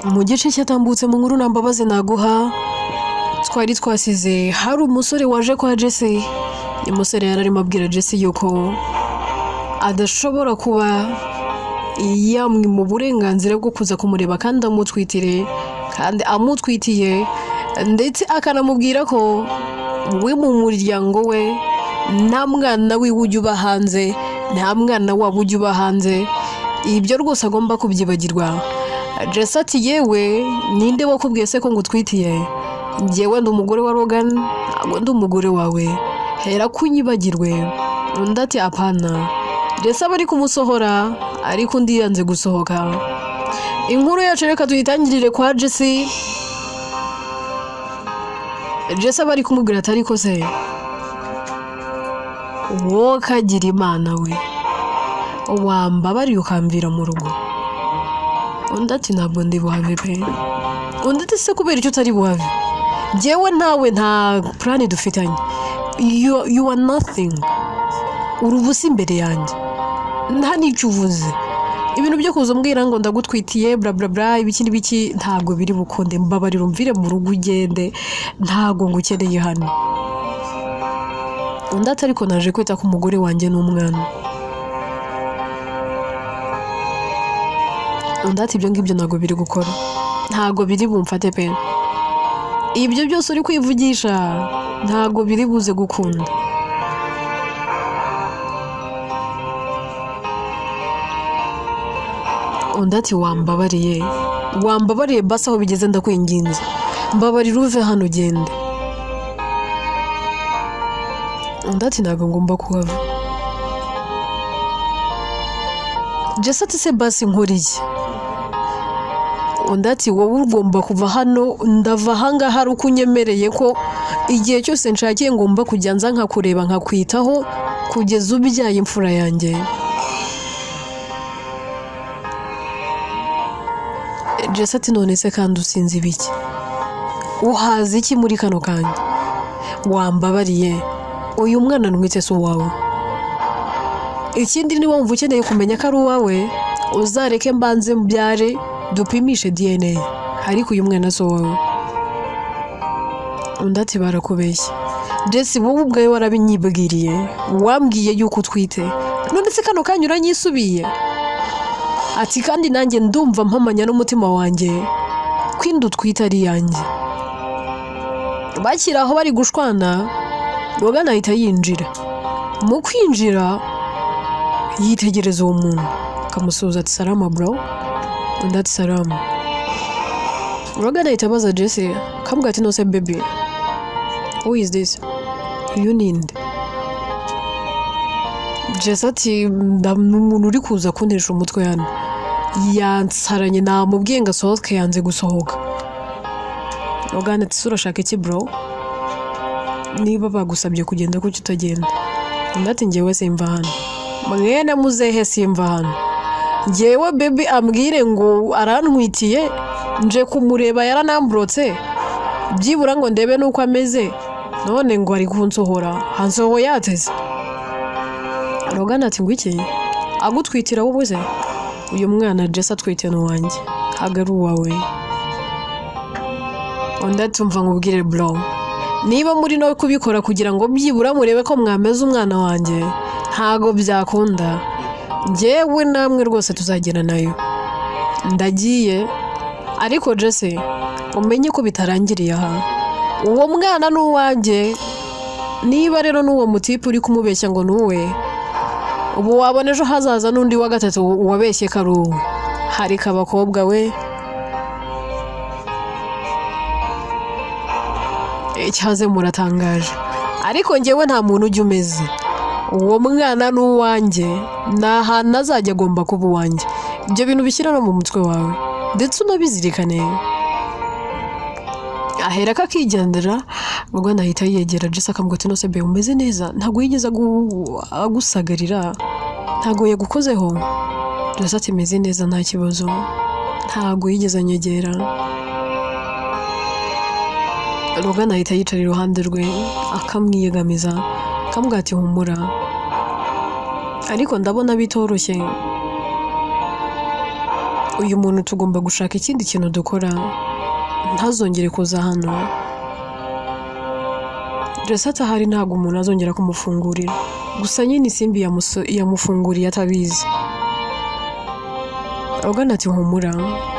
Mu gice cyatambutse mu nkuru Nta Mbabazi Naguha, twari twasize hari umusore waje kwa Jesse. Uyu musore yari arimo abwira Jesse yuko adashobora kuba yamwima uburenganzira bwo kuza kumureba kandi amutwitire, kandi amutwitiye, ndetse akanamubwira ko we mu muryango we nta mwana wiwe ujya uba hanze, nta mwana wabo ujya uba hanze, ibyo rwose agomba kubyibagirwa. Jesse ati yewe, ninde wakubwiye se ko ngutwitiye? Njyewe ndi umugore wa Logan, ntabwo ndi umugore wawe, hera kunyibagirwe. Undi ati apana. Jesse aba ari kumusohora, ariko undi yanze gusohoka. Inkuru yacu reka tuyitangirire kwa Jesse. Jesse aba ari kumubwira ati ariko se wowe kagira Imana we, wambabariye ukamvira mu rugo? Undi ati ntabwo ndi buhave pe. Undi ati se kubera icyo utari buhave? Njyewe nawe nta plan dufitanye, you are nothing, uri ubusa imbere yanjye, nta n'icyo uvuze. Ibintu byo kuza umbwira ngo ndagutwitiye bla bla bla ibiki n'ibiki ntabwo biri bukunde, mbabarira umvire mu rugo ugende, ntabwo ngukeneye hano. Undi ati ariko naje kwita ku mugore wanjye n'umwana. Undi ati ibyo ngibyo ntabwo biri gukora, ntabwo biri bumfate pe, ibyo byose uri kwivugisha ntabwo biri buze gukunda. Undi ati wambabariye, wambabariye basi aho bigeze ndakwinginze, mbabarira uve hano ugende. Undi ati ntabwo ngomba kuhava. Jesse ati se basi nkora iki? Undi ati wowe ugomba kuva hano, ndava ahangaha ari uko unyemereye ko igihe cyose nshakiye ngomba kujya nza nkakureba nkakwitaho kugeza ubyaye imfura yanjye. Jesse ati none se kandi usinze ibiki? Uhaze iki muri kano kanya? Wambabariye, uyu mwana ntwite si uwawe. Ikindi niba wumva ukeneye kumenya ko ari uwawe, uzareke mbanze mbyare dupimishe DNA, ariko uyu mwana si uwawe. Undi ati barakubeshya Jesse, wowe ubwawe warabinyibwiriye, wambwiye yuko utwite, none se kano kanya uranyisubiye? Ati kandi nanjye ndumva mpamanya n'umutima wanjye ko inda utwite ari iyanjye. Bakiri aho bari gushwana, Logan ahita yinjira. Mu kwinjira yitegereza uwo muntu, akamusuhuza ati salama bro. Undi ati salama. Logan ahita abaza Jesse, akamubwira ati nose baby, who is this? Uyu ni nde? Jesse ati ni umuntu uri kuza kuntesha umutwe hano, yansaranye, namubwiye ngo asohoke yanze gusohoka. Logan ati se urashaka iki bro? Niba bagusabye kugenda kuki utagenda? Undi ati njyewe simva hano, mwene muzehe simva hano, njyewe baby ambwire ngo arantwitiye, nje kumureba yaranamburotse, byibura ngo ndebe n'uko ameze, none ngo ari kunsohora, hansohoye yateze. Logan ati ngo iki? Agutwitira wowe se? Uyu mwana Jesse atwite ni uwanjye, ntabwo ari uwawe. Undi ati umva nkubwire bro, niba muri no kubikora kugira ngo byibura murebe ko mwameze umwana wanjye, ntago byakunda, njyewe namwe rwose tuzagera nayo, ndagiye. Ariko Jesse umenye ko bitarangiriye aha, uwo mwana ni uwanjye, niba rero n'uwo mutipe uri kumubeshya ngo ni uwe, ubu wabona ejo hazaza n'undi wa gatatu wabeshye ko ari uwe. Harika abakobwa we, icyaze muratangaje, ariko njyewe nta muntu ujya umeze, uwo mwana ni uwanjye, ni ahantu azajya agomba kuba uwanjye. Ibyo bintu bishyira no mu mutwe wawe ndetse unabizirikane. Ahera ko akigendera, Logan ahita yegera Jesse akamubwira ati nose be umeze neza, ntabwo yigeze agusagarira, ntabwo yagukozeho? Jesse ati meze neza nta kibazo, ntabwo yigeze anyegera. Logan ahita yicara iruhande rwe akamwiyegamiza, akamubwira ati humura, ariko ndabona bitoroshye, Uyu muntu tugomba gushaka ikindi kintu dukora, ntazongere kuza hano. Jesse atahari ntabwo umuntu azongera kumufungurira. Gusa nyine Isimbi yamufunguriye atabizi. Logan ati humura,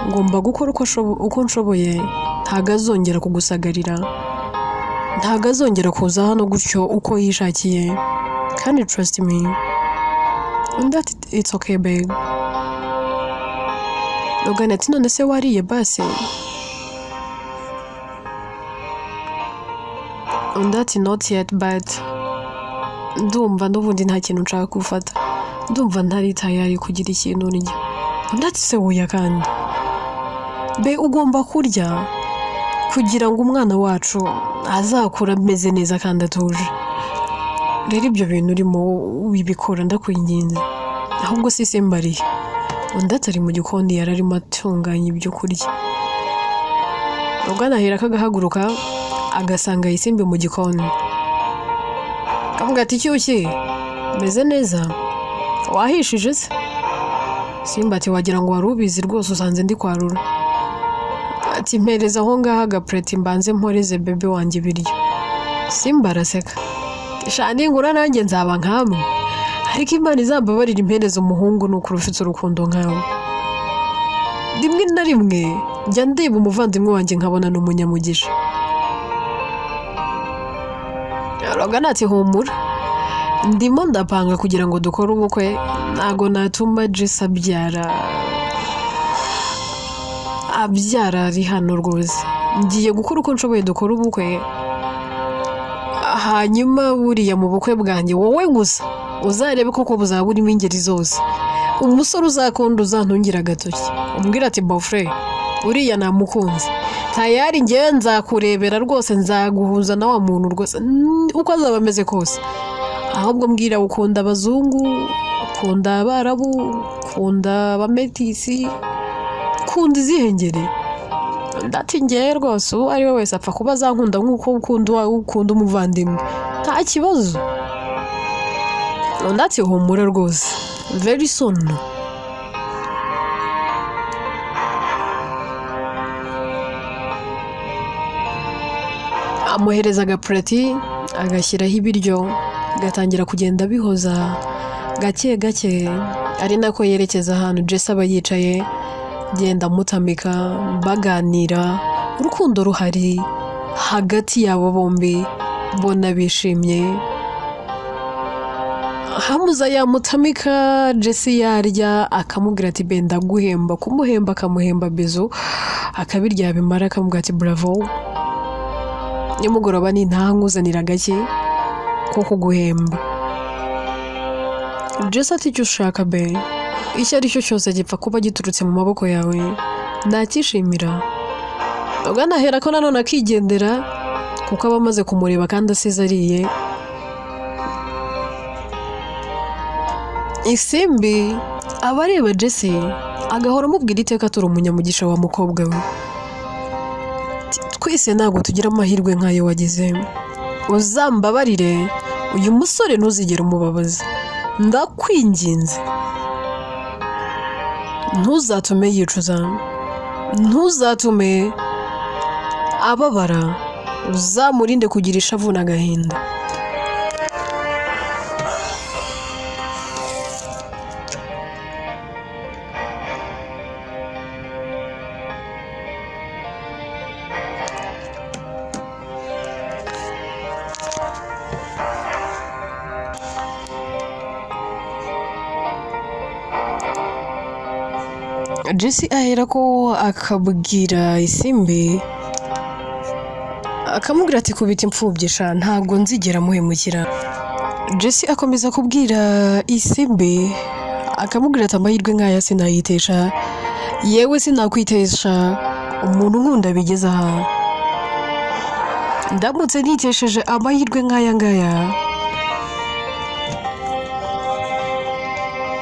ngomba gukora uko nshoboye, ntabwo azongera kugusagarira, ntabwo azongera kuza hano gutyo uko yishakiye, kandi trust me. Undi ati it's okay babe. Logan ati none se wariye basi? Undi ati not yet but ndumva n'ubundi nta kintu nshaka gufata, ndumva ntari tayari kugira ikintu ndya. Undi ati se wuya kandi be ugomba kurya kugira ngo umwana wacu azakure ameze neza kandi atuje. Rero ibyo bintu urimo wibikora ndakwinginze. Ahubwo si simbariye. Undi atari mu gikoni yari arimo atunganya ibyo kurya. Logan ahera akagahaguruka agasanga Isimbi mu gikoni. Akavuga ati cyuki meze neza wahishije se? Simba ati wagira ngo wari ubizi rwose usanze ndi kwarura. Ati mpereza aho ngaho agapureti mbanze mporeze bebe wanjye ibiryo. Simba araseka. Sha ningura nanjye nzaba nkamwe, ariko Imana izambabarire impereze umuhungu nukuri ufite urukundo nkawe. Rimwe na rimwe njya ndeba umuvandimwe wanjye nkabona ni umunyamugisha. Logan ati humura, ndimo ndapanga kugira ngo dukore ubukwe, ntago natuma Jesse abyara ari hano rwose. Ngiye gukora uko nshoboye dukore ubukwe, hanyuma buriya mu bukwe bwanjye wowe gusa uzarebe koko buzaba burimo ingeri zose. Umusore uzakunda uzantungira agatoki umbwira ati bofre uriya namukunze, tayari ngewe nzakurebera rwose, nzaguhuza na wa muntu rwose uko azaba ameze kose. Ahubwo mbwira ukunda abazungu, ukunda abarabu, ukunda abametisi, ukunda izihe ngeri? Ndati ngewe rwose uwo ari we wese apfa kuba azankunda nk'uko ukunda umuvandimwe, nta kibazo. Undi ati humura rwose very soon. Amuhereza agapureti agashyiraho ibiryo, agatangira kugenda abihoza gake gake, ari nako yerekeza ahantu Jesse aba yicaye, genda amutamika baganira, urukundo ruhari hagati yabo bombi, bona bishimye. Hamuza yamutamika Jesse yarya akamubwira ati be ndaguhemba, kumuhemba akamuhemba bezo, akabirya bimara akamubwira ati bravo, nimugoroba nintaha nkuzanira gake ko kuguhemba. Jesse ati icyo ushaka be, icyo ari cyo cyose gipfa kuba giturutse mu maboko yawe nakishimira. Logan ahera ko nanone akigendera kuko aba amaze kumureba kandi asize ariye. Isimbi aba areba Jesse agahora amubwira iteka turi umunyamugisha wa mukobwa we. Twese ntabwo tugira amahirwe nk'ayo wagize, uzambabarire uyu musore ntuzigere umubabaza, ndakwinginze ntuzatume yicuza, ntuzatume ababara, uzamurinde kugira ishavu n'agahinda. Jesse ahera ko akabwira Isimbi akamubwira ati kubita imfubyi sha ntabwo nzigera muhemukira. Jesse akomeza kubwira Isimbi akamubwira ati amahirwe nk'aya sinayitesha, yewe sinakwitesha umuntu nkunda bigeze aha, ndamutse nitesheje amahirwe nk'aya ngaya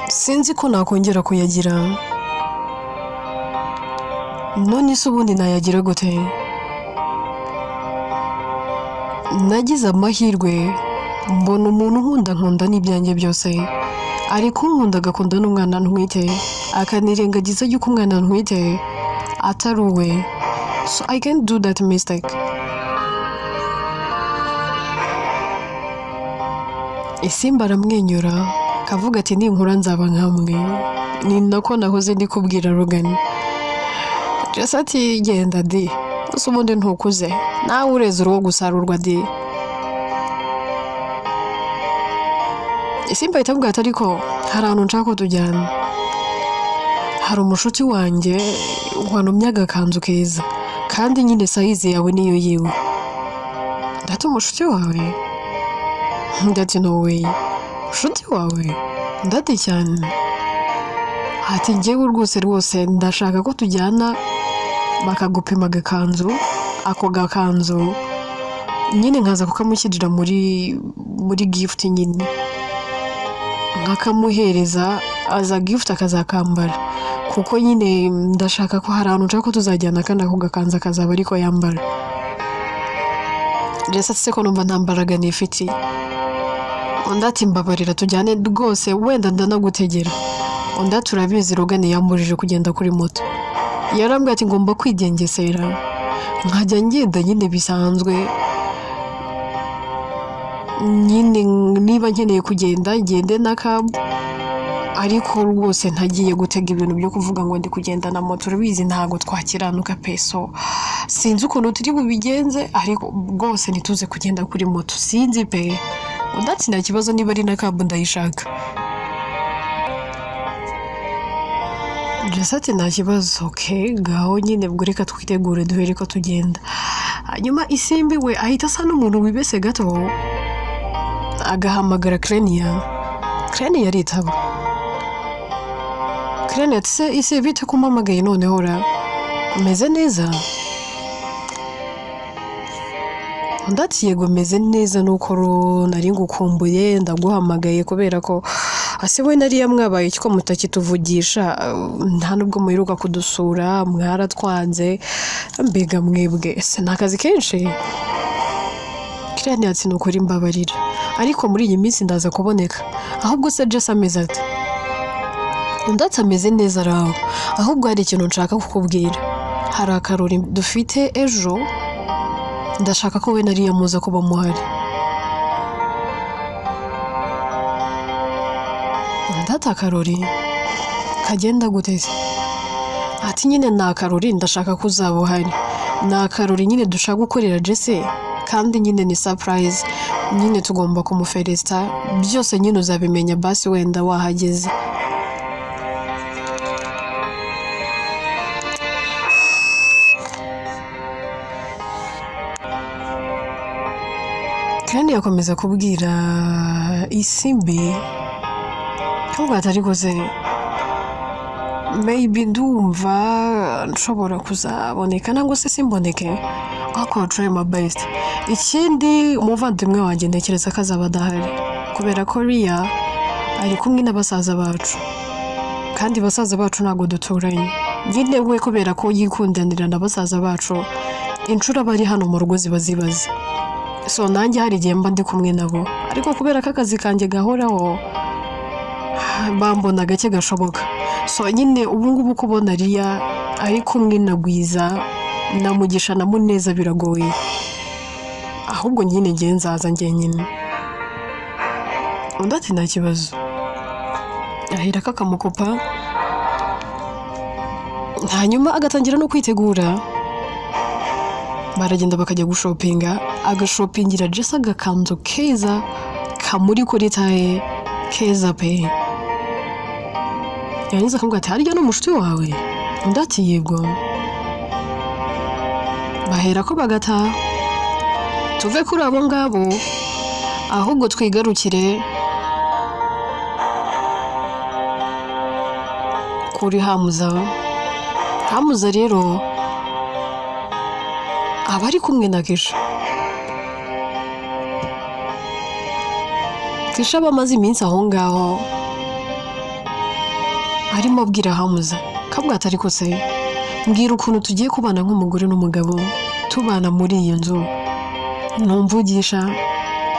sinzi ko nakongera kuyagira. None se ubundi nayagira gute? Nagize amahirwe mbona umuntu nkunda nkunda n'ibyanjye byose, ariko unkunda agakunda n'umwana ntwite. akanirengagiza yuko umwana ntwite atari uwe. So I can't do that mistake. Isimbi aramwenyura akavuga ati ninkura nzaba nkamwe, ni nako nahoze ndi kubwira Logan. Jesse ati genda di, gusa ubundi ntukuze nawe ureze uruwo gusarurwa di. Isimbi ahita amubwira ati ariko hari ahantu nshaka ko tujyana, hari umushuti wanjye wanumye agakanzu keza kandi nyine sayizi yawe niyo yiwe. Ndati umushuti wawe? Ndati no way, umushuti wawe? Ndati cyane. Ati njyewe rwose rwose ndashaka ko tujyana bakagupima agakanzu, ako gakanzu nyine nkaza kukamushyirira muri gift nyine, nkakamuhereza aza gift akazakambara, kuko nyine ndashaka ko hari ahantu nshaka ko tuzajyana kandi ako gakanzu akazaba ariko yambara. Jesse ati se ko numva nta mbaraga nifitiye. Undi ati mbabarira tujyane rwose, wenda ndanagutegera. Undi ati urabizi Logan yambujije kugenda kuri moto, yarambwiye ati ngomba kwigengesera nkajya ngenda nyine bisanzwe, nyine niba nkeneye kugenda ngende na cab, ariko rwose ntagiye gutega ibintu byo kuvuga ngo ndi kugenda na moto, urabizi ntabwo twakiranuka pe. So sinzi ukuntu turi bubigenze, ariko rwose ntituze kugenda kuri moto, sinzi pe. Undi ati nta kibazo niba ari na cab ndayishaka. Jesse ati nta kibazo, okay ngaho nyine ubwo reka twitegure duhere ko tugenda. Hanyuma Isimbi we ahita asa n'umuntu wibese gato, agahamagara Krenia. Krenia aritaba. Krenia ati se isi bite ko umpamagaye noneho ra? Umeze neza? Undi ati yego meze neza, nuko nari ngukumbuye ndaguhamagaye kubera ko ase we nariya mwabaye iki ko mutakituvugisha, nta nubwo muheruka kudusura, mwaratwanze, mbega mwebwe ese ni akazi kenshi? Kiriyani ati ni ukuri mbabarira, ariko muri iyi minsi ndaza kuboneka. Ahubwo se Jesse ameze ate? Undi ati ameze neza araho, ahubwo hari ikintu nshaka kukubwira, hari akarori dufite ejo, ndashaka ko we na Riya muza kuba muhari. Undi ati akarori kagenda gute se? Ati nyine ni akarori ndashaka ko uzaba uhari, ni akarori nyine dushaka gukorera Jesse, kandi nyine ni surprise, nyine tugomba kumufelicita, byose nyine uzabimenya basi wenda wahageze. Kandi yakomeza kubwira Isimbi nubwo atari se maybe ndumva nshobora kuzaboneka nangwa se simboneke, ariko try my best. Ikindi umuvandimwe wanjye ntekereza ko azaba adahari kubera ko Riya ari kumwe na basaza bacu, kandi basaza bacu ntabwo duturanye nyine, we kubera ko yikundanira na basaza bacu inshuro aba ari hano mu rugo ziba zibaze. So nanjye hari igihe mba ndi kumwe nabo, ariko kubera ko akazi kanjye gahoraho bambona gake gashoboka. So nyine ubu ngubu kubona Riya ari kumwe na Gwiza na Mugisha na Muneza biragoye, ahubwo nyine ngiye nzaza njyenyine. Undi ati nta kibazo, ahera ko akamukopa, hanyuma agatangira no kwitegura. Baragenda bakajya gushopinga, agashopingira Jesse agakanzu keza kamuri kuri taye keza pe. Yarangiza akamubwira ati harya ni umushuti wawe? Undi ati yego. Bahera ko bagataha. Tuve kuri abo ngabo ahubwo twigarukire kuri Hamuza. Hamuza rero aba ari kumwe na Kisha. Kisha aba amaze iminsi aho ngaho arimo abwira Hamuza kabwa atari ko se mbwira ukuntu tugiye kubana nk'umugore n'umugabo, tubana muri iyi nzu, ntumvugisha,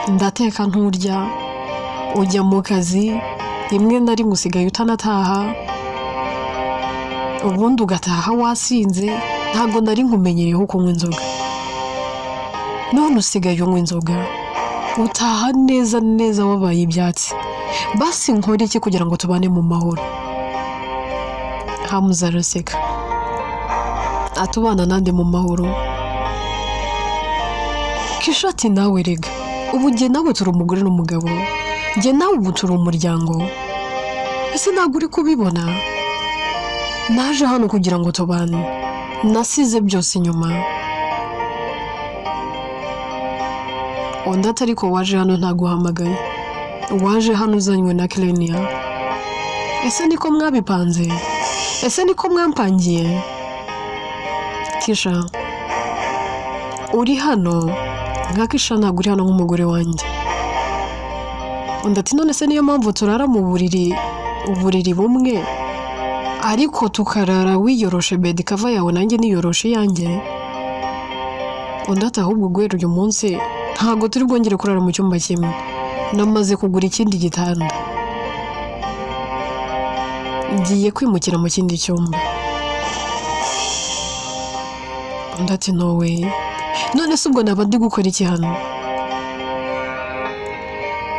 ndateka nturya, ujya mu kazi rimwe na rimwe usigaye utanataha, Ubundi ugataha wasinze. Ntabwo nari nkumenyereyeho kunywa inzoga, none usigaye unywa inzoga, utaha neza neza wabaye ibyatsi. Basi nkore iki kugira ngo tubane mu mahoro?" Hamuza araseka, atubana nande mu mahoro? Kisha ati: "Nawe rega, ubu njye nawe turi umugore n'umugabo, njye nawe ubu turi umuryango. Ese ntabwo uri kubibona? Naje hano kugira ngo tubane, nasize byose inyuma." Undi ati: "Ariko waje hano ntaguhamagaye, waje hano uzanywe na Kireniya. Ese niko mwabipanze? Ese niko mwampangiye? Kisha, uri hano nka Kisha, ntabwo uri hano nk'umugore wanjye." Undi ati: "None se niyo mpamvu turara mu buriri, uburiri bumwe, ariko tukarara wiyoroshe bed cover yawe, nanjye niyoroshe iyanjye?" Undi ati: "Ahubwo guhera uyu munsi ntabwo turi bwongere kurara mu cyumba kimwe. Namaze kugura ikindi gitanda, ngiye kwimukira mu kindi cyumba." Undi ati: "No way! None se ubwo naba ndi gukora iki hano?"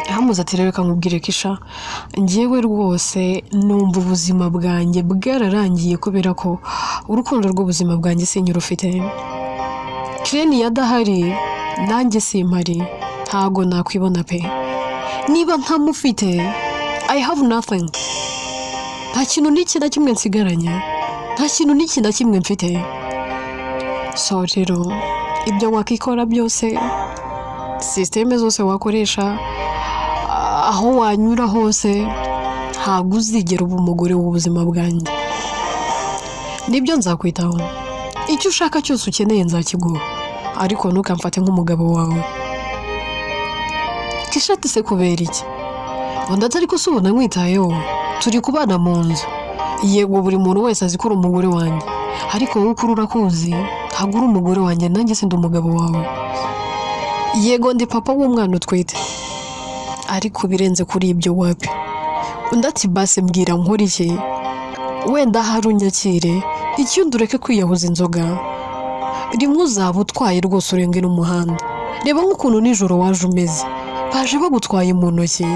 Hamuze ati: "Rero reka nkubwire Kisha, njyewe rwose numva ubuzima bwanjye bwararangiye, kubera ko urukundo rw'ubuzima bwanjye sinyirufite. Kireni adahari nanjye simpari, ntago nakwibona pe. Niba ntamufite, I have nothing. Nta kintu n'iki na kimwe nsigaranye, nta kintu n'iki na kimwe mfite. So rero ibyo wakikora byose, système zose wakoresha, aho wanyura hose, ntabwo uzigera uba umugore w'ubuzima bwanjye. Nibyo, nzakwitaho, icyo ushaka cyose ukeneye nzakiguha, ariko ntukamfate nk'umugabo wawe." Kisha ati: "Se kubera iki?" Undi ati: "Ariko se ubona nkwitayeho? Turi kubana mu nzu. Yego, buri muntu wese azi ko uri umugore wanjye, ariko wowe ukuri urakuzi, ntabwo uri umugore wanjye, nanjye sindi umugabo wawe. Yego, ndi papa w'umwana utwite, ariko birenze kuri ibyo wapi." Undi ati: "Basi mbwira nkora iki, wenda ahari unyakire, ikindi ureke kwiyahuza inzoga. Rimwe uzaba utwaye rwose urenge n'umuhanda. Reba nk'ukuntu nijoro waje umeze, baje bagutwaye mu ntoki,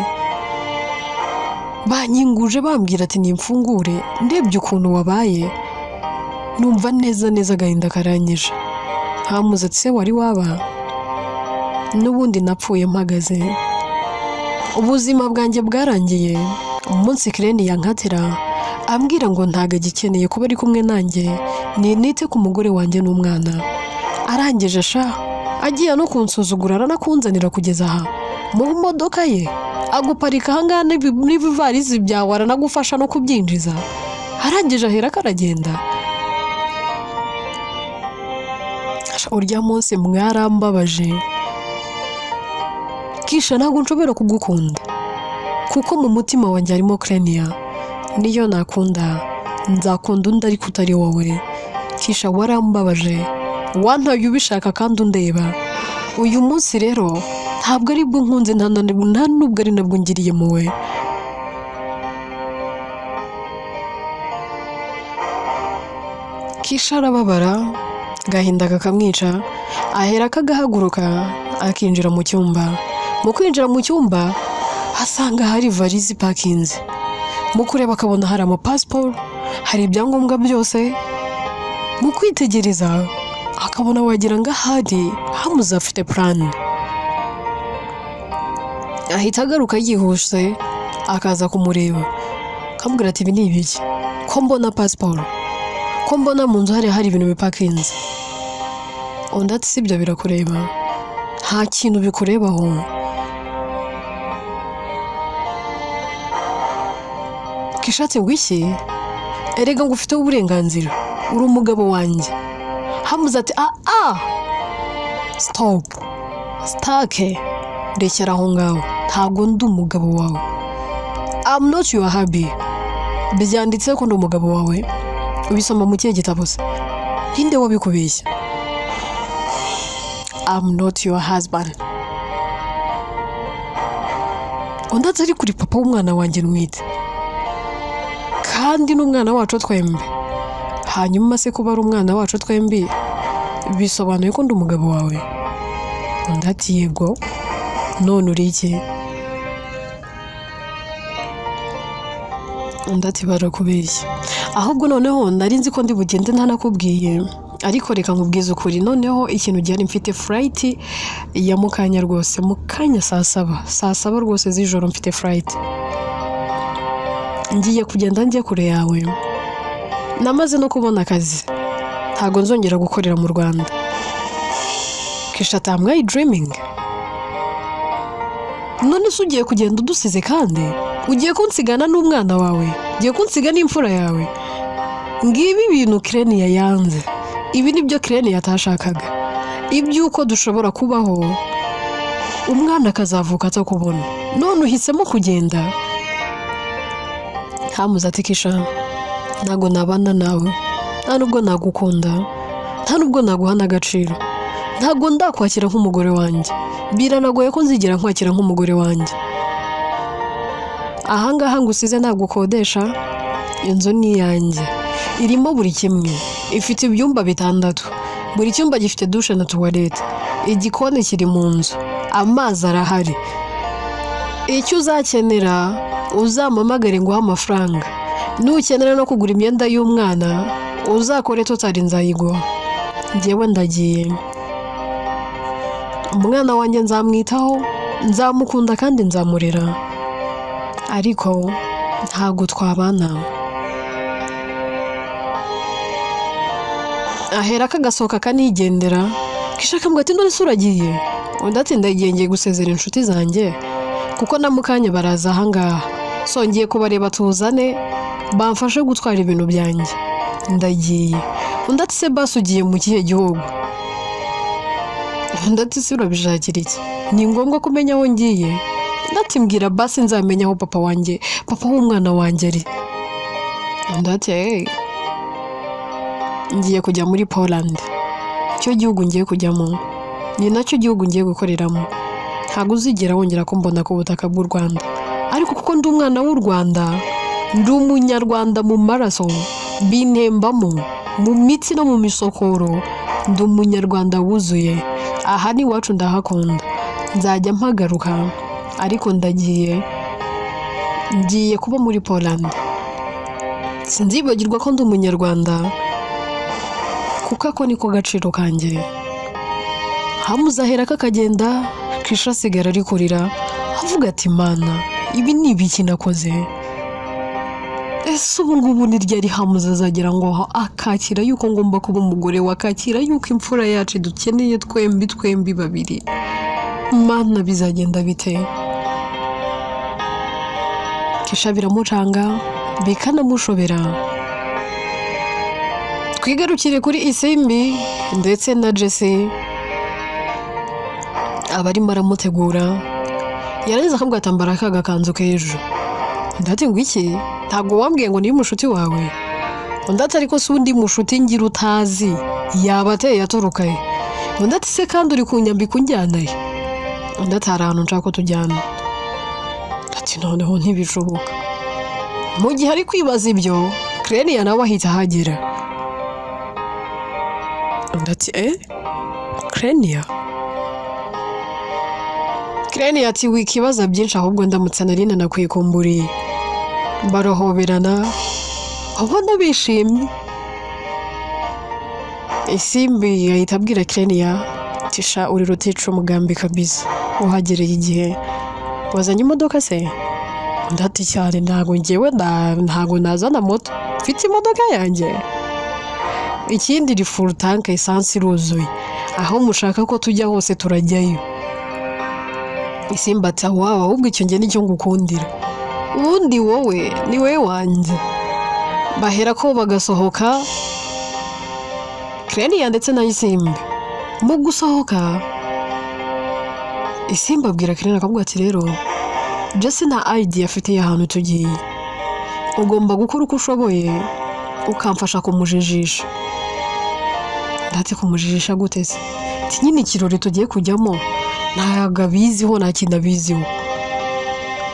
banyinguje bambwira ati nimfungure. Ndebye ukuntu wabaye, numva neza neza agahinda karanyije." Hamuze ati: "Se wari waba n'ubundi napfuye mpagaze. Ubuzima bwanjye bwarangiye umunsi Kireni yankatira, ambwira ngo ntago agikeneye kuba ari kumwe nanjye, ninite ku mugore wanjye n'umwana. Arangije sha, agiye no kunsuzugura, aranakunzanira kugeza aha mu modoka ye, aguparika ahangaha n'ibivarisi byawe, aranagufasha no kubyinjiza. Arangije ahera aragenda. Sha, urya munsi mwarambabaje. Kisha, ntabwo nshobora kugukunda kuko mu mutima wanjye harimo Krenia. Niyo nakunda, nzakunda undi ariko utari wowe. Kisha, warambabaje, wantaye ubishaka kandi undeba. Uyu munsi rero ntabwo aribwo nkunze, nta nubwo ari nabwo ngiriye muwe." Kisha arababara, agahinda kakamwica, ahera akagahaguruka akinjira mu cyumba. Mu kwinjira mu cyumba asanga hari varizi ipakinze. Mu kureba akabona hari amapasiporo, hari ibyangombwa byose. Mu kwitegereza akabona wagira ngo ahari Hamuze afite plan. Ahita agaruka yihuse, akaza kumureba, akamubwira ati: "Ibi ni ibiki? Ko mbona pasiporo, ko mbona mu nzu hari ibintu bipakinze?" Undi ati: "Si ibyo birakureba, nta kintu bikurebaho." Kisha ati: "Ngo iki? Erega ngo ufiteho uburenganzira, uri umugabo wanjye." Hamuze ati: "Ah ah, stop, stake, rekera aho ngaho, ntabwo ndi umugabo wawe. I'm not your hubby. Byanditse ko ndi umugabo wawe? Ubisoma mu kihe gitabo se? Ninde wabikubeshya? I'm not your husband." Undi ati: "Kuri papa w'umwana wanjye ntwite, kandi n'umwana wacu twembi." Hanyuma se kuba ari umwana wacu twembi bisobanuye ko ndi umugabo wawe? Undi ati yego. None uri iki? Undi ati barakubeshya. Ahubwo noneho nari nzi ko ndi bugende ntanakubwiye, ariko reka nkubwize ukuri. Noneho ikintu gihari, mfite flight ya mukanya rwose, mukanya saa saba, saa saba rwose z'ijoro mfite flight. Ngiye kugenda njye kure yawe, namaze no kubona akazi, ntabwo nzongera gukorera mu Rwanda. Kisha ati am I dreaming? None se ugiye kugenda udusize, kandi ugiye kunsigana n'umwana wawe, ugiye kunsiga n'imfura yawe? Ngibi ibintu Kireniya yanze, ibi nibyo Kireniya atashakaga, iby'uko dushobora kubaho umwana akazavuka atakubona, none uhisemo kugenda. Hamuze ati Kisha, ntabwo nabana nawe, nta nubwo nagukunda, nta nubwo naguha n'agaciro, ntabwo ndakwakira nk'umugore wanjye, biranagoye ko nzigera nkwakira nk'umugore wanjye. Ahangaha ngusize ntabwo ukodesha, inzu ni iyanjye, irimo buri kimwe, ifite ibyumba 6, buri cyumba gifite douche na toilette, igikoni kiri mu nzu, amazi arahari. Icyo uzakenera uzampamagare nguhe amafaranga, nukenera no kugura imyenda y'umwana uzakore total nzayiguha. Njyewe ndagiye, umwana wanjye nzamwitaho, nzamukunda kandi nzamurera, ariko ntabwo twabana. Ahera kagasohoka akanigendera. Kisha akambwira ati none se uragiye? Undi ati ndagiye, ngiye gusezera inshuti zanjye kuko na mukanya baraza ahangaha, so ngiye kubareba tuzane bamfashe gutwara ibintu byanjye, ndagiye. Undi ati se basi ugiye mu kihe gihugu? Undi ati se urabishakira iki? Ni ngombwa kumenya aho ngiye? Undi ati mbwira basi nzamenya aho papa wanjye, papa w'umwana wanjye ari. Undi ati hey, ngiye kujya muri Poland, icyo gihugu ngiye kujyamo ni nacyo gihugu ngiye gukoreramo, ntabwo uzigera wongera kumbona ku butaka bw'u Rwanda, ariko kuko ndi umwana w'u Rwanda, ndi umunyarwanda mu maraso, bintembamo mu mitsi no mu misokoro, ndi umunyarwanda wuzuye, aha ni iwacu ndahakunda, nzajya mpagaruka, ariko ndagiye, ngiye kuba muri Poland, sinzibagirwa ko ndi umunyarwanda kuko ako niko gaciro kanjye. Hamuze ahera kakagenda, Kisha asigara ari kurira avuga ati mana, ibi ni ibiki nakoze? Ese ubu ngubu ni ryari Hamuze azagera ngo akakira yuko ngomba kuba umugore we, akakira yuko imfura yacu dukeneye twembi, twembi babiri? Mana bizagenda bite? Kisha biramucanga bikanamushobera. Twigarukire kuri Isimbi ndetse na Jesse, aba arimo aramutegura, yarangiza akabwira ati ambara ka gakanzu k'ejo. Undi ati ngo iki? Ntabwo wambwiye ngo niba umushuti wawe? Undi ati ariko se undi mushuti ngira utazi yaba ateye aturuka he? Undi ati se kandi uri kunyambika unjyana he? Undi ati hari ahantu nshaka ko tujyana. Ati noneho ntibishoboka. Mu gihe ari kwibaza ibyo, Kireniya nawe ahita ahagera. Undi ati Kireniya? Kireniya ati wikibaza byinshi, ahubwo ndamutse nari nanakwikumburiye. Barahoberana ubona bishimye. Isimbi ahita abwira Kireniya ati sha uri rutica umugambi kabisa, uhagereye igihe. Wazanye imodoka se? Undi ati cyane, ntabwo ngewe ntabwo nazana moto, mfite imodoka yanjye. Ikindi iri full tank, essence iruzuye, aho mushaka ko tujya hose turajyayo. Isimbi ati wawe, ahubwo icyo nge nicyo ngukundira, ubundi wowe ni wowe wanjye. Bahera ko bagasohoka, Kireniya ndetse na Isimbi. Mu gusohoka Isimbi abwira Kireniya akavuga ati rero Jesse nta idea afite y'ahantu tugiye, ugomba gukora uko ushoboye ukamfasha kumujijisha. Ndetse kumujijisha gute se? Ati nyine ikirori tugiye kujyamo ntabwo abiziho, nta kintu abiziho,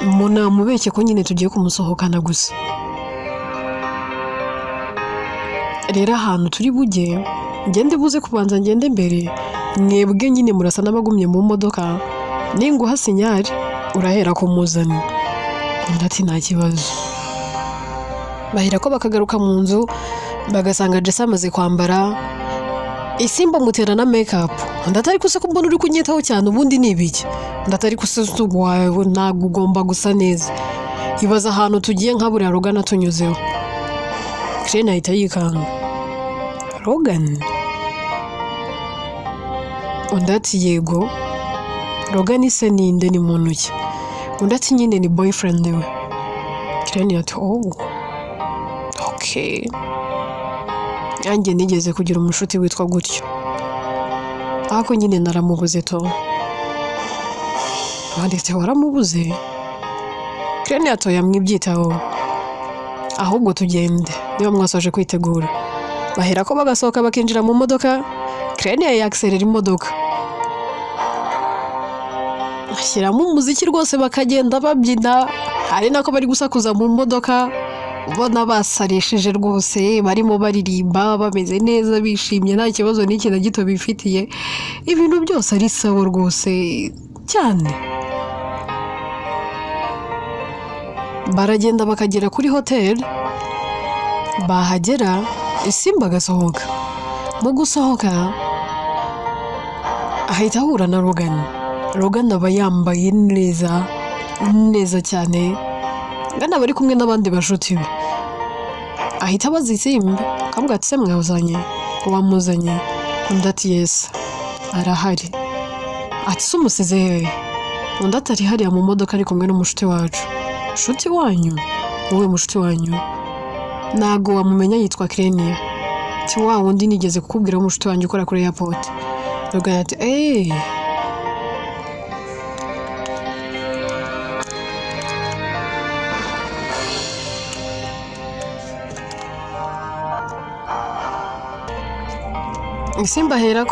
munamubeshye ko nyine tugiye kumusohokana gusa. Rero ahantu turi bujye, ngende buze kubanza ngende mbere, mwebwe nyine murasa n'abagumye mu modoka, ninguha signal urahera ko muzane." Undi ati: "Nta kibazo." Bahera ko bakagaruka mu nzu, bagasanga Jesse amaze kwambara. Isimba amutera na make-up. Undi ati: "Ariko se ko mbona uri kunyitaho cyane, ubundi ni ibiki?" Undi ati: "Ariko se wawe ntabwo ugomba gusa neza? Ibaza ahantu tugiye nka buriya Logan tunyuzeho." Kirene ahita yikanga: "Logan?" Undi ati: "Yego." "Logan se ninde? Ni muntu ki?" Undi ati: "Nyine ni boyfriend we." Kirene ati: "Oh, okay, nanjye nigeze kugira umushuti witwa gutyo, ariko nyine naramubuze to." Wanditse waramubuze? Kirene atoya mwibyitaho, ahubwo tugende niba mwasoje kwitegura. Bahera ko bagasohoka, bakinjira mu modoka. Kirene yakiserera imodoka, ashyiramo umuziki rwose, bakagenda babyina, hari nako bari gusakuza mu modoka, ubona basarishije rwose, barimo baririmba, bameze neza, bishimye, nta kibazo n'iki na gito bifitiye, ibintu byose ari sawa rwose cyane. Baragenda bakagera kuri hoteli, bahagera Isimba agasohoka. Mu gusohoka ahita ahura na Logan. Logan aba yambaye neza neza cyane. Logan aba ari kumwe n'abandi bashuti be. Ahita abaza Isimbi, akavuga ati: "Se mwazanye wamuzanye?" Undi ati: "Yes, arahari." Ati: "Se umusize hehe?" Undi ati: "Ari hariya mu modoka, ari kumwe n'umushuti wacu." "Nshuti wanyu? Wowe mushuti wanyu ntago wamumenya, yitwa Kireniya." Ati: "Wa wundi nigeze kukubwira w'umushuti wanjye ukora kuri airport." Logan ati: "Eee." Isimba ahera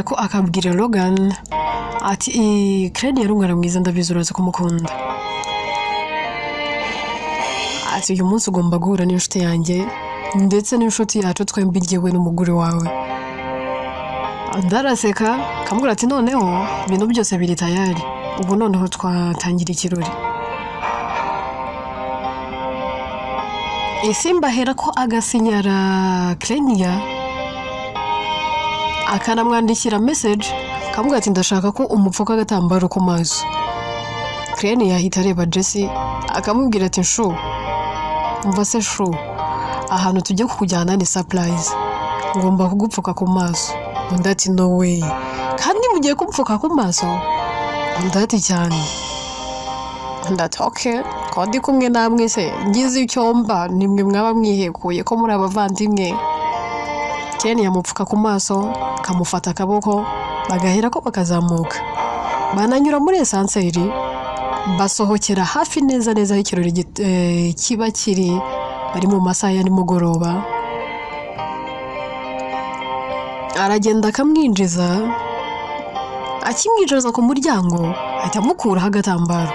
ko akabwira Logan ati: "Kireniya ari umwana mwiza, ndabizi uraza kumukunda." Ati: "Uyu munsi ugomba guhura n'inshuti yanjye ndetse n'inshuti yacu twembi, njyewe n'umugore wawe." Undi araseka, akamubwira ati: "Noneho ibintu byose biri tayari, ubu noneho twatangira ikirori." Isimba ahera ko agasinyara Kireniya, akanamwandikira message, akamubwira ati: "Ndashaka ko umupfuka agatambaro ku maso." Kireniya ahita areba Jesse, akamubwira ati: "Shu, umva se shu, ahantu tujya kukujyana ni surprise, ngomba kugupfuka ku maso." Undi ati: "No way, kandi mugiye kumupfuka ku maso?" Undi ati: "Cyane." Undi ati: "Okay, ko ndi kumwe namwe se, ngize icyo mba nimwe mwaba mwihekuye, ko muri abavandimwe." Ken yamupfuka ku maso, akamufata akaboko, bagahera ko bakazamuka, bananyura muri ascenseur, basohokera hafi neza neza aho ikirori kiba kiri. Bari mu masaha ya nimugoroba. Aragenda akamwinjiza, akimwinjiza ku muryango ahita amukuraho agatambaro.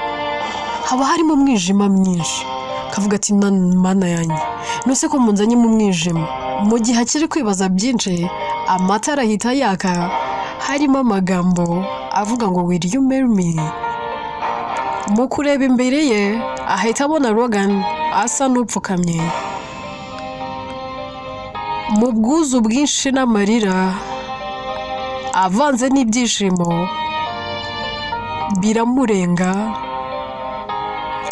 Haba harimo umwijima mwinshi, akavuga ati: "Mana yanjye, nuse ko munzanye mu mwijima?" Mu gihe akiri kwibaza byinshi, amatara ahita yaka, harimo amagambo avuga ngo: "Will you marry me?" Mu kureba imbere ye ahita abona Logan asa n'upfukamye mu bwuzu bwinshi n'amarira avanze n'ibyishimo biramurenga,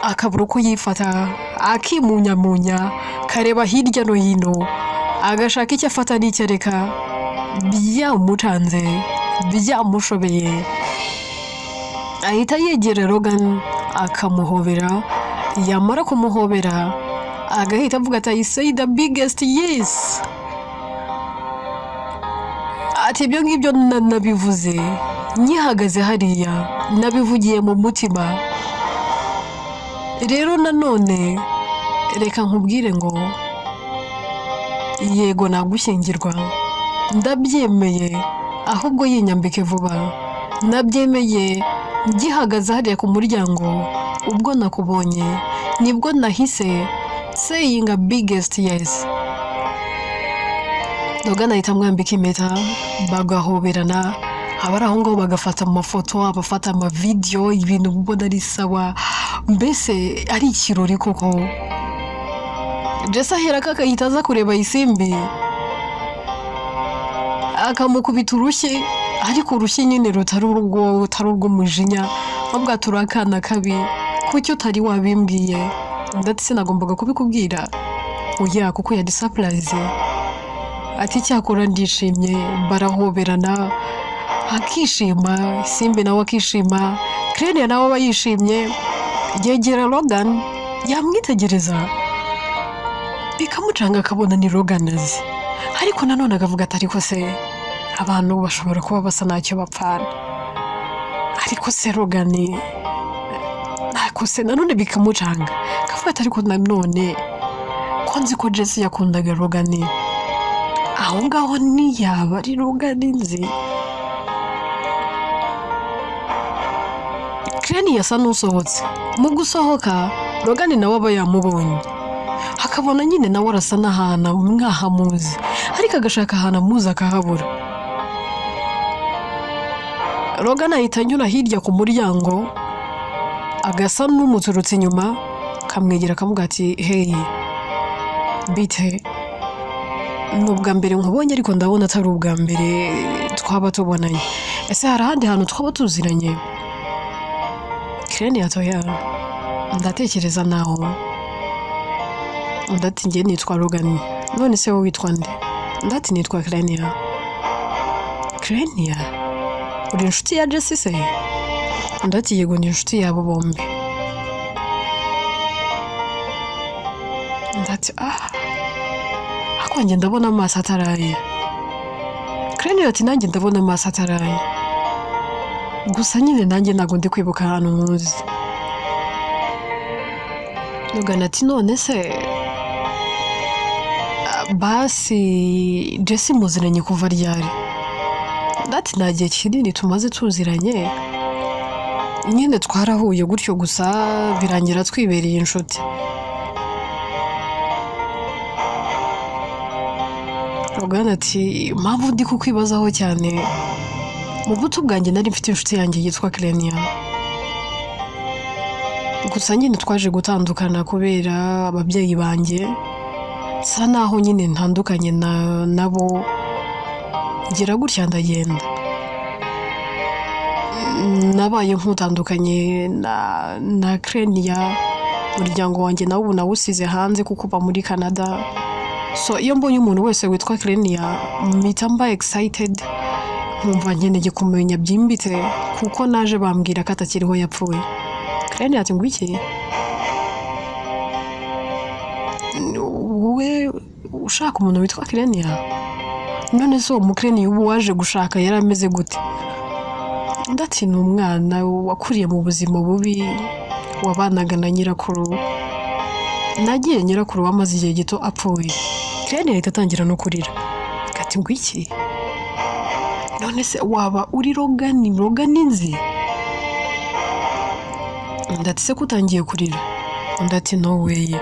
akabura uko yifata, akimunyamunya, akareba hirya no hino, agashaka icyo afata n'icyo areka. Byamucanze, byamushobeye. Ahita yegera Logan akamuhobera, yamara kumuhobera agahita avuga ati: "I say the biggest yes." Ati: "Ibyo ngibyo nabivuze nkihagaze hariya, nabivugiye mu mutima. Rero nanone reka nkubwire ngo yego, nagushyingirwa, ndabyemeye, ahubwo yinyambike vuba. Nabyemeye ngihagaze hariya ku muryango, ubwo nakubonye nibwo nahise Saying a biggest yes. Logan ahita amwambika impeta, bagahoberana. Abari aho ngaho bagafata amafoto, abafata amavideyo, ibintu ubona ari sawa, mbese ari ikirori koko. Jesse ahera ko akahita aza kureba Isimbi, akamukubita urushyi, ariko urushyi nyine rutari urwo, rutari urw'umujinya, ahubwo turi akana kabi, kuki utari wabimbwiye? Ndetse sinagombaga kubikubwira, oya, kuko yari surprise. Ati cyakora ndishimye. Barahoberana, akishima, Simbi nawe akishima, Kirenia nawe aba yishimye. Yegera Logan, yamwitegereza bikamucanga, akabona ni Logan azi, ariko nanone akavuga ati ariko se abantu bashobora kuba basa ntacyo bapfana, ariko se Logan, ariko se nanone bikamucanga, akavuga ati ariko nanone ko nzi ko Jesse yakundaga Logan, aho ngaho ntiyaba ari Logan nzi? Kireni yasa n'usohotse. Mu gusohoka, Logan nawe aba yamubonye, akabona nyine nawe arasa n'ahantu mwahamuzi, ariko agashaka ahantu amuzi akahabura. Logan ahita anyura hirya ku muryango, agasa n'umuturutse inyuma, akamwegera, akamubwira ati hey, bite? Ni ubwa mbere nkubonye, ariko ndabona atari ubwa mbere twaba tubonanye. Ese hari ahandi hantu twaba tuziranye? Kireni atoya, ndatekereza naho. Undi ati njye nitwa Logan. None se wowe witwa nde? Undi ati nitwa Kirenia. Kirenia, uri inshuti ya Jesse se? Undi ati yego, ni inshuti yabo bombi. Undi ati ah, ariko njye ndabona amaso ataraye. Kirenia ati nanjye ndabona amaso ataraye, gusa nyine nanjye ntabwo ndi kwibuka ahantu nkuzi. Logan ati none se basi Jesse muziranye kuva ryari? Undi ati nta gihe kinini tumaze tuziranye, nyine twarahuye gutyo gusa birangira twibereye inshuti. Logan ati impamvu ndi kukwibazaho cyane, mu buto bwanjye nari mfite inshuti yanjye yitwa Kirenia, gusa nyine twaje gutandukana kubera ababyeyi banjye, nsa naho nyine ntandukanye nabo, ngira gutya ndagenda. Nabaye nk'utandukanye na Kirenia, umuryango wanjye nawo ubu nawusize hanze kuko uba muri Canada. So iyo mbonye umuntu wese witwa Kirenia mpita mba excited, nkumva nkeneye kumenya byimbitse, kuko naje bambwira ko atakiriho yapfuye. Kirenia ati ngo iki? Wowe ushaka umuntu witwa Kirenia? None se uwo mukirenia ubu waje gushaka yari ameze gute? Undi ati ni umwana wakuriye mu buzima bubi, wabanaga na nyirakuru. Nagiye nyirakuru wamaze igihe gito apfuye. Kirenia ahita atangira no kurira. Ati ngo iki? None se waba uri Logan, Logan nzi? Undi ati se ko utangiye kurira? Undi ati no way.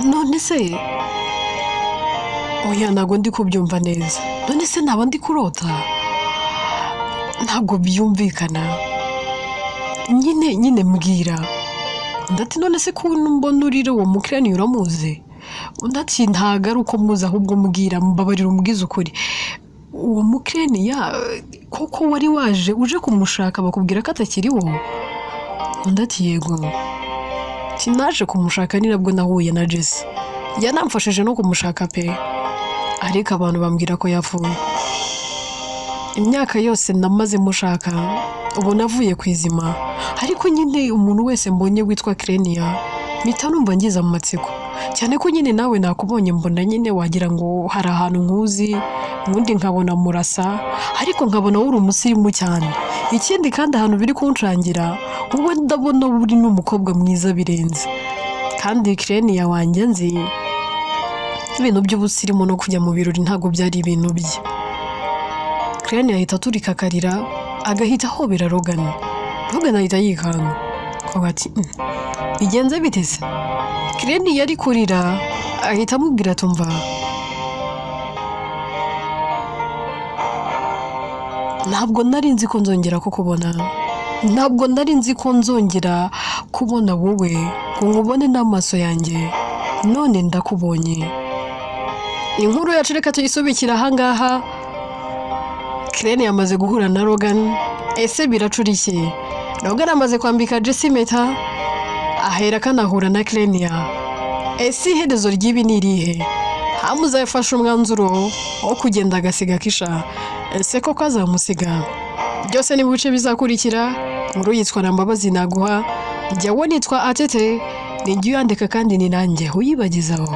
None se oya, ntabwo ndi kubyumva neza. None se naba ndi kurota? Ntabwo byumvikana. Nyine mbwira. Undi ati none se ko mbona urira, uwo mukirani uramuzi? Undi ati ntabwo ari uko muzi, ahubwo mbwira, mbabarira umbwize ukuri. Uwo mukirani koko wari waje uje kumushaka bakubwira ko atakiriho? Undi ati yego. Ati naje kumushaka ni nabwo nahuye na Jesse. Yanamfashije no kumushaka pe, ariko abantu bambwira ko yapfuye. Imyaka yose namaze mushaka, ubu navuye ku izima, ariko nyine umuntu wese mbonye witwa Kirenia mpita numva ngize amatsiko, cyane ko nyine nawe nakubonye mbona nyine wagira ngo hari ahantu nkuzi, ubundi nkabona murasa, ariko nkabona uri umusirimu cyane. Ikindi kandi ahantu biri kunshangira, wowe ndabona uri n'umukobwa mwiza birenze, kandi Kirenia wanjye nzi ibintu by'ubusirimu no kujya mu birori ntabwo byari ibintu bye. Kirenia ahita aturika akarira, agahita ahobera Logan. Logan ahita yikanga, akavuga ati bigenze bite se? Kireni yari kurira, ahita amubwira atumva ntabwo nari nzi ko nzongera kukubona, ntabwo nari nzi ko nzongera kubona wowe ngo nkubone n'amaso yanjye, none ndakubonye. Inkuru yacu reka tuyisubikire ahangaha. Kireni yamaze guhura na Logan, ese biracura iki? Logan amaze kwambika Jesse impeta, ahera akanahura na Kirenia. Ese iherezo ry'ibi ni irihe? Hamuza yafashe umwanzuro wo kugenda agasiga Kisha. Ese koko azamusiga? Byose ni mu bice bizakurikira. Inkuru yitwa na Mbabazi naguha, njyewe nitwa Atete, ni njye uyandika kandi ni nanjye uyibagezaho.